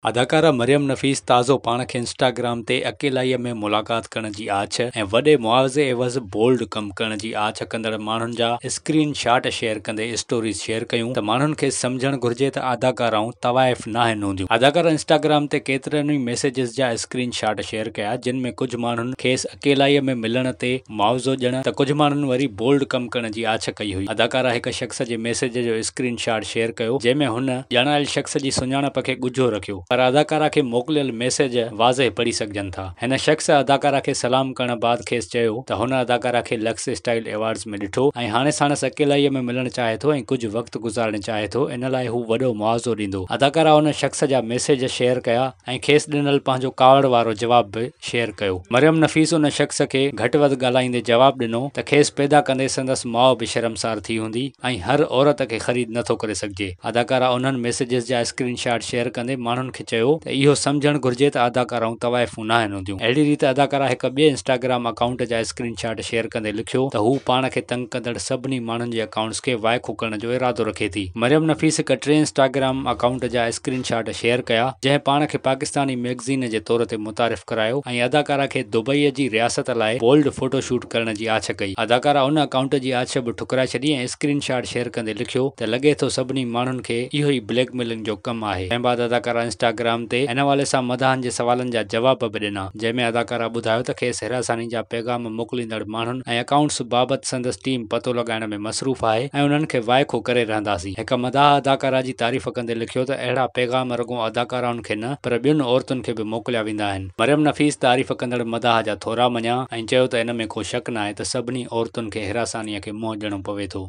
اداڪارا مريم نفيس تازو پاڻ کي انسٽاگرام تي اڪيلائيء ۾ ملاقات ڪرڻ جي آڇ ۽ وڏي معاوضي عيوض بولڊ ڪم ڪرڻ جي آڇ ڪندڙ ماڻهن جا اسڪرين شاٽ شيئر ڪندي اسٽوريز شيئر ڪيون ته ماڻهن کي سمجهڻ گهرجي ته اداڪارائون طوائف ناهن هونديون. اداڪارا انسٽاگرام تي ڪيترن ئي ميسيجز جا اسڪرين شاٽ شيئر ڪيا جن ۾ ڪجهه ماڻهن کيس اڪيلائيء ۾ ملڻ تي معاوضو ڏيڻ ته ڪجهه ماڻهن وري بولڊ ڪم ڪرڻ جي آڇ ڪئي هئي. اداڪارا هڪ شخص جي ميسيج جو اسڪرين شاٽ شيئر ڪيو، جنهن ۾ هن ڄاڻايل شخص جي سڃاڻپ کي ڳجهو رکيو، پر اداڪارا کي موڪليل ميسيج واضح پڙهي سگهجن ٿا. هن شخص اداڪارا کي سلام ڪرڻ بعد کيس چيو ته هن اداڪارا کي لڪس اسٽائيل ايوارڊز ۾ ڏٺو ۽ هاڻي ساڻس اڪيلائيء ۾ ملڻ چاهي ٿو ۽ ڪجهه وقت گذارڻ چاهي ٿو، ان لاء هو وڏو معاوضو ڏيندو. اداڪارا ان شخص جا ميسيج شيئر ڪيا ۽ کيس ڏنل پنهنجو ڪاوڙ وارو جواب به شيئر ڪيو. مريم نفيس ان شخص کي گهٽ وڌ ڳالهائيندي جواب ڏنو ته کيس پيدا ڪندي سندس ماء به شرمسار ٿي هوندي ۽ هر عورت کي خريد نٿو ڪري سگهجي. اداڪارا انهن ميسيجز جا اسڪرين شاٽ شيئر ڪندي ماڻهن کي چيو ته اهو سمجهڻ گهرجي ته اداڪارائون طوائفون ناهن هونديون. اهڙي ريت اداڪارا هڪ ٻئي انسٽاگرام اڪائونٽ جا اسڪرين شاٽ شيئر ڪندي لکيو ته هو پاڻ کي تنگ ڪندڙ سڀني ماڻهن جي اڪائونٽس کي وائکو ڪرڻ جو ارادو رکي ٿي. مريم نفيس هڪ ٽئين انسٽاگرام اڪائونٽ جا اسڪرين شاٽ شيئر ڪيا جنهن پاڻ کي پاڪستاني ميگزين جي طور تي متعارف ڪرايو ۽ اداڪارا کي دبئي جي رياست لاء بولڊ فوٽو شوٽ ڪرڻ جي آڇ ڪئي. اداڪارا ان اڪائونٽ جي آڇ به ٺڪرائي ڇڏي ۽ اسڪرين شاٽ شيئر ڪندي لکيو ته لڳي ٿو سڀني ماڻهن کي اهو ئي بليڪ ميلنگ جو ڪم آهي. جنهن بعد اداڪارا انسٽاگرام تي ان حوالي سان مداحن جي سوالن جا جواب به ڏنا جنهن ۾ اداڪارا ٻڌايو ته کيس هراساني جا پيغام موڪليندڙ ماڻهن ۽ اڪائونٽس بابت سندس ٽيم پتو لڳائڻ ۾ مصروف آهي ۽ انهن کي وائکو ڪري رهنداسين. هڪ مداح اداڪارا جي تعريف ڪندي لکيو ته اهڙا پيغام رڳو اداڪارائن کي نه پر ٻين عورتن کي به موڪليا ويندا آهن. مريم نفيس تعريف ڪندڙ مداح جا ٿورا مڃيا ۽ چيو ته ان ۾ ڪو شڪ ناهي ته سڀني عورتن کي هراسانيء کي منهن ڏيڻو پوي ٿو.